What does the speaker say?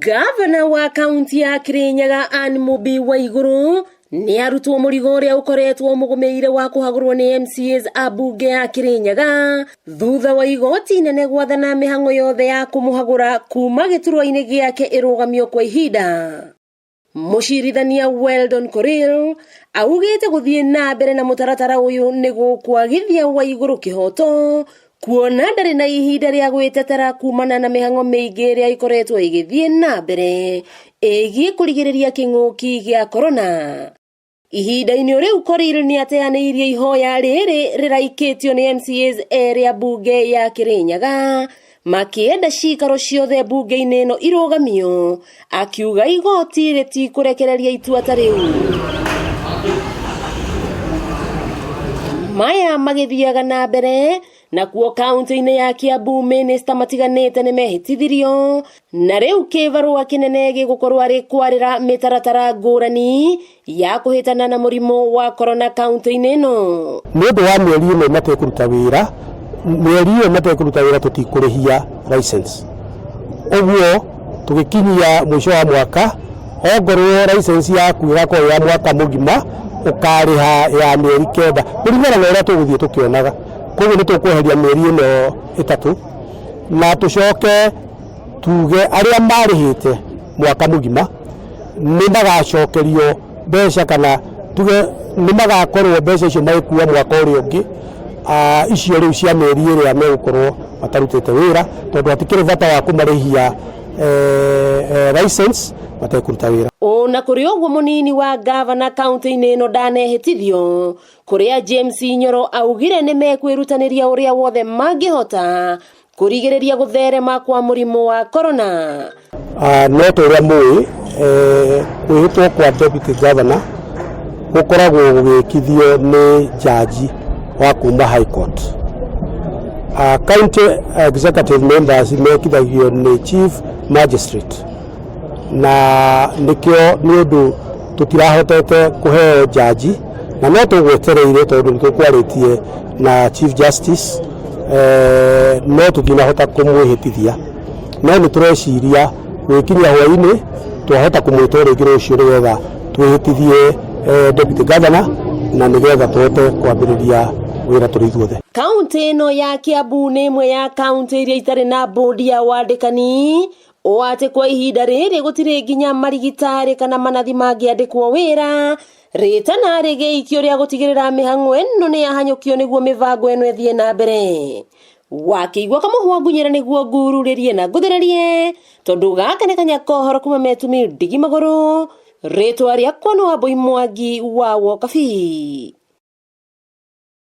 Gavana wa kaunti ya Kirinyaga Anne Mumbi Waiguru nĩ arutwo mũrigo ũrĩa ũkoretwo mũgũmĩire wa kũhagũrwo nĩ MCAs a mbunge ya Kirinyaga thutha wa igoti inene gwathana mĩhang'o yothe ya kũmũhagũra kuma gĩturwa-inĩ gĩake ĩrũgamio kwa ihinda. Mũcirithania Weldon Korir augĩte gũthiĩ na mbere na mũtaratara ũyũ nĩ gũkwagithia Waiguru kĩhoto kuona ndarĩ na ihinda rĩa gwĩtetera kumana na mĩhang'o mĩingĩ ĩrĩa ĩkoretwo ĩgĩthiĩ na mbere ĩgiĩ kũrigĩrĩria kĩng'ũki gĩa korona. Ihinda-inĩ o rĩu Korir nĩ ateanĩirie ihoya rĩrĩ rĩraikĩtio nĩ MCAs erĩ a mbunge ya Kirinyaga makĩenda cikaro ciothe mbunge-inĩ ĩno irũgamio, akiuga igoti rĩtikũrekereria itua ta rĩu. Maya magĩthiaga na mbere nakuo kaunti-inĩ ya Kiambu minista matiganĩte nĩ mehĩtithirio na rĩu kĩbarũa kĩnene gĩgũkorwo arĩ kwarĩra mĩtaratara ngũrani ya kũhĩtana na mũrimũ wa korona kaunti-inĩ ĩno. Nĩ ũndũ wa mĩeri ĩno matekũruta wĩra, mĩeri ĩyo matekũruta wĩra tũtikũrĩhia license. Ũguo tũgĩkinyia mũico wa mwaka, ongorwo license yaku ĩgakorwo ya mwaka mũgima, ũkarĩha ya mĩeri 9 kũringana na ũrĩa tũgũthiĩ tũkĩonaga. Koguo nĩ tũkweheria mĩeri ĩno 3 na tũcoke tuge arĩa marĩhĩte mwaka mũgima nĩ magacokerio mbeca, kana tuge nĩ magakorwo mbeca icio magĩkua mwaka ũrĩa ũngĩ, icio rĩu cia mĩeri ĩrĩa megũkorwo matarutĩte wĩra, tondũ hatikĩrĩ bata wa kũmarĩhia license matekũruta wĩra. Ona kũrĩ ũguo mũnini wa gavana kaunti-inĩ ĩno ndanehĩtithio kũrĩa James Nyoro augire nĩ mekwĩrutanĩria ũrĩa wothe mangĩhota kũrigĩrĩria gũtherema kwa mũrimũ wa korona. No ta ũrĩa mũĩ, kwĩhĩtwo kwa deputy governor gũkoragwo gũgĩkithio nĩ jaji wa kuma High Court. County executive members mekithagio nĩ chief magistrate, na nĩkĩo nĩ ũndũ tũtirahotete kũheo jaji, na no tũgwetereire tondũ nĩ tũkwarĩtie na chief justice, no tũtinahota kũmwĩhĩtithia, no nĩ tũreciria gwĩkinyia hwaĩ-inĩ twahota kũmwĩta rĩngĩ rũciũ nĩgetha twĩhĩtithie deputy governor na nĩgetha tũhote kwambĩrĩria wĩra tũrĩ ithuothe. Kaunti ĩno ya Kiambu nĩ ĩmwe ya kaunti iria itarĩ na bodi ya wandĩkani, o atĩ kwa ihinda rĩrĩ gũtirĩ nginya marigitari kana manathi mangĩandĩkwo wĩra rĩtana rĩgĩikio rĩa gũtigĩrĩra mĩhang'o ĩno nĩ yahanyũkio nĩguo mĩbango ĩno ĩthiĩ na mbere. Wakĩigua kamũhwa ngunyĩra nĩguo ngururĩrie na ngũthererie, tondũ gaka nĩ kanya kohoro kuma metumi ndigi magũrũ. Rĩtwa rĩakwa nĩ Wambui Mwangi wa Wokabi.